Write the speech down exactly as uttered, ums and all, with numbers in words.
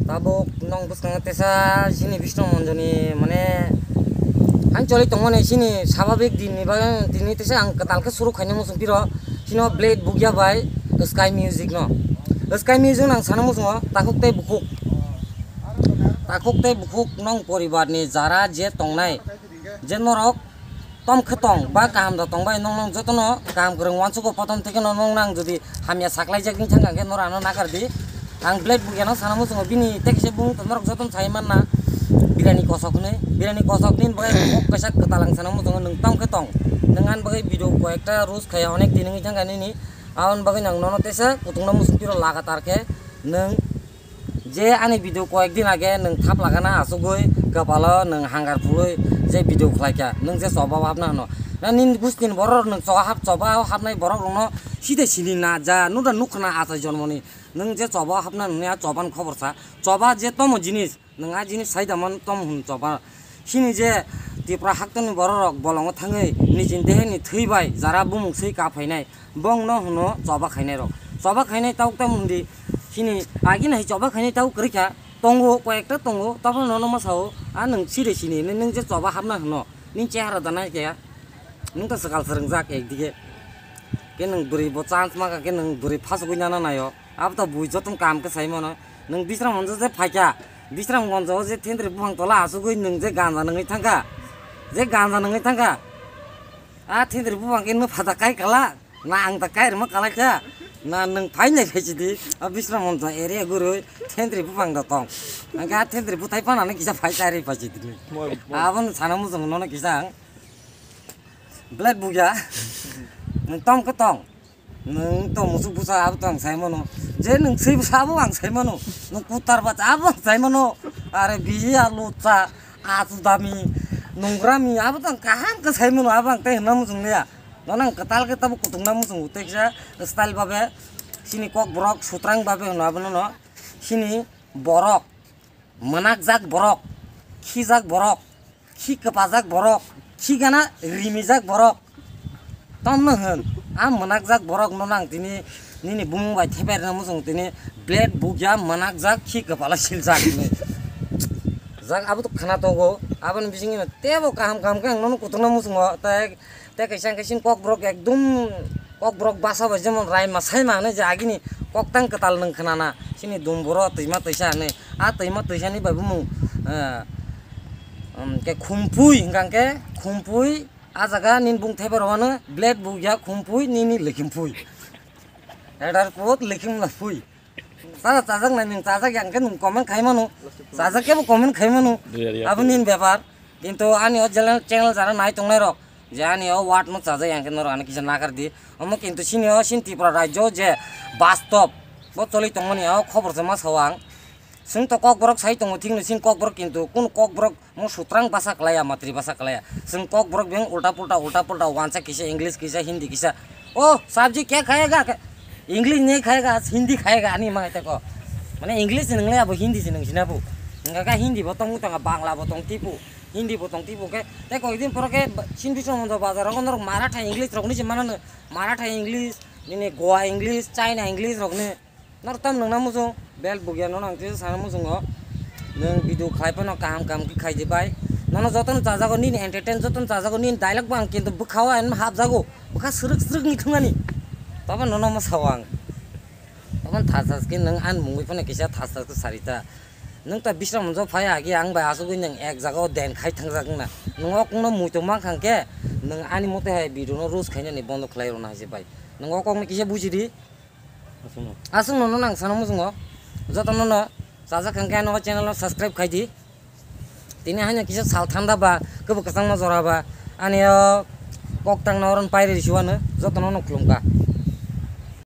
Tabuk nong bwskango teisa chini Bisnu Monjoni mane ang choli tongmani chini sababik dinni bagwi tini teisa ang kwtal khe suru khaina muchung piro chini o Blade Bugya bai Sky Music no. Sky Music no ang sana muchungo takhuk tei bukhuk. Takhuk tei bukhuk nong poribar ni jara je tongnai je norok tom khe tong ba kaham da tong bai nong nong jotono kaham kwrwng uansukgo potom theke no nong nang jodi hamya saklaijak wng thangkha khe norok ano nakar di. Ang Blade Bugya no sana muchungo bini tekse bung norok jotono sai manna birani kosok hinwi birani kosok nini bagwi kok kaisa kwtal ang sana muchungo nwng tom khe tong nwng ani bagwi video koi ekta roast khaya onek din wngwi thangkha nini aboni bagwi nang nono teisa kutung no muchung piro lagatar khe nwng Je ani video koyek din age nwng thap lagana asugwi kwpalo nwng hangar phulwi je video khlaikha nwng je choba o hapna hwno. Na nini bwsni borok nwng choba hap choba o hapnai borok rokno side sini na ja nuda nukhna achai jonmoni nwng je choba o hapna hwnwi a choban khobor sa choba je tomo jinis nwng a jinis sai da man tom hwn choba. Chini je Tripura haktoni bororok bolongo thangwi nijini deheni thwi bai jara bumung swi ka phainai, bongno hwno choba khainairok. Choba khainai tabuk tamo hwndi chini agini hai choba khainai tabuk kwrwikha, tongo koyekta tongo, tabukno nono masao, a nwng sire sini hinwi nwng je choba hapna hwno, nini chehara da naikhe, nwng ta swkal swrwngjak ekdige. Khe nwng bwrwi bo chance maka khe nwng bwrwi phasugwi nana naio. Abo to bui jotono kaham khe sai mano. Nwng Bisram Gonjo je phaikha, Bisram Gonjo o je thentwrwi buphang tola asugwi nwng je ganja nungwi thangkha, je ganja nungwi thangkha. A thentwrwi buphang khe nwng phada kai kala, na ang ta kai rwma kalaikha, na nwng phai nai phai sidi. A Bisram Gonjo area gurui thentwrwi buphang da tong. Ang khe a thentwrwi buthai panani kisa phai chari phai sidi. Moi, moi. Aboni sana muchung nono kisa ang. Blade Bugya. Nwng tom khe tong. Nwng to musuk bwsa abo to ang sai mano. Je nwng swi bwsa abo ang sai mano. Nwng kutar bwsa abo ang sai mano. Are biya lucha, asu dami, nungrami abo to ang kaham khe sai mano. Abo ang tei hwnna muchung liya. Nono ang kwtal khe tabuk kutung na muchungo tei kisa style babe. Chini kok borok sutrang babe hwno abono no. Chini borok. Mwnakjak borok, khijak borok, khi kwpajak borok, khi gana rimijak borok. Tamno hwn, a mwnakjak borok no nang tini nini bumung bai theper na muchung tini Blade Bugya mwnakjak khi kwpala siljak hinwi. Jak abo to khna togo, aboni bisingino tebo kaham kaham khe ang nono kutung na muchungo tei Tei kaisa hwnkhe chini kokborok ekdum kokborok basa bai jemon raima saima hinwi je agini koktang kwtal nwng khnana chini dumboro twima twisa hinwi. A twima twisani bai bumung, eh, um, khe Khumpui hwnkha hwnkhe Khumpui a jaga nini bung thaibar hwano Blade Bugya Khumpui nini Likhimpui. Header code Likhimlapui. Sara chajak nai nwng chajak yang khe nwng comment khai mano. Chajak khe bo comment khai mano. Abo nini bepar. Kintu ani o channel, channel jara nai tongnai rok je ani o word no chajak yang khe norok ani kisa nakar di. Omo kintu chini o chini Tripura rajyo je bastob bo choli tongmani o khobor se ma sao ang. Chwng to kokborok sai tongo thik no chini kokborok kintu kunu kokborok Mo sutrang basa kalaya, matri basa kalaya. Chwng kokborok beng ulta pulta, ulta pulta, wansa kisa, English kisa, Hindi kisa. "Oh, sabji kya khayega?" English nahi khayega, Hindi khayega, ani ma ita ko. Mane English se nungle abo Hindi se nungsina bu. Enggak ka Hindi bo tong tong, Bangla bo tong tipu, Hindi bo tong tipu ke. Te koi din poro ke Chin Biswa Mondo bazar ko norok Maratha English rok ni se manano. Maratha English, nini Goa English, China English rok ni. Nor tam nung na muchung, bel bugya no nang tisa sana muchungo. Nung video khlai phano kaham kaham khe khai di bai. Nono jotono chajago nini entertain jotono chajago nini dialogue bo ang kintu bwkhao ang hapjago. Bwkha swrwk swrwk ni thungani. Tabo nono mo sao ang. Tabo thas thas khe nung ani mungwi phano kisa thas thas khe sarita. Nung ta Bisram Monjo phai agi ang bai asugwi nung ek jagao den khai thangjak wngna. Nung o kungno muitu mankha khe nung ani mote hai video no roast khainani bondo khlai rwna hai se bai. Nung o kokno kisa buji di. Aswkno. Aswkno no nang sana muchungo. Jotono no chajak kha khe ano channel no subscribe khai di. Tini haino kisa sal thanda ba, kwbwi kwchangma jora ba, ani o kok tangna oron pairi risi wano, jotono no khulumkha.